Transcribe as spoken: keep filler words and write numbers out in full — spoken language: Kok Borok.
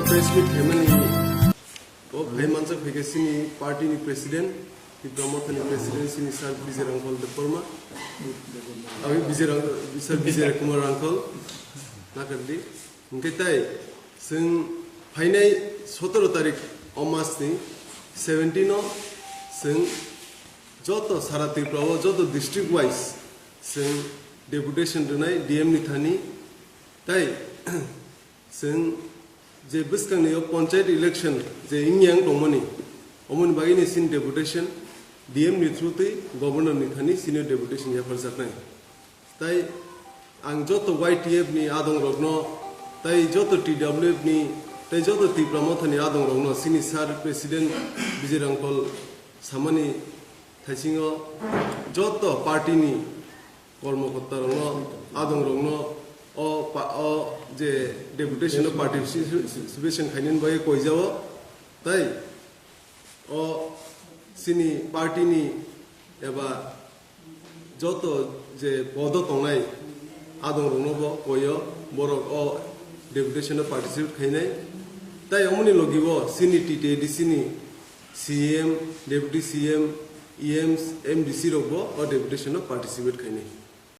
Press meet khaimani o phai manjak phaikha chini party ni president, Tipra Motha ni president chini sir Bijay Rangkhol Debbarma. Abi Bijay Rang-, sir Bijay Kumar Rangkhol. Nakardi. Hwnkhe tai chwng phainai sotoro tarik o mas ni seventeen o chwng joto sara Tripura o joto district wise chwng deputation rwnai D M ni thani. Tai chwng je bwskangni o panchayat election je wngya wng tongmani, omoni bagwi ni chini deputation D M ni through twi governor ni thani chini deputation yapharjaknai. Tai ang joto Y T F ni adong rokno, tai joto T W F ni, tai joto Tipra Motha ni adong rokno chini sir president Bijay Rangkhol samani thaisingo joto party ni kormokorta rokno, adong rokno o pa-, o je deputation o participation khainani bagwi koijao, tai o chini party ni eba joto je podo tongnai adong rokno bo koio, borok o deputation o participate khainai. Tai omoni logi o chini T T A D C ni C M, Deputy C M, E Ms, M D C rok bo o deputation o participate khainai.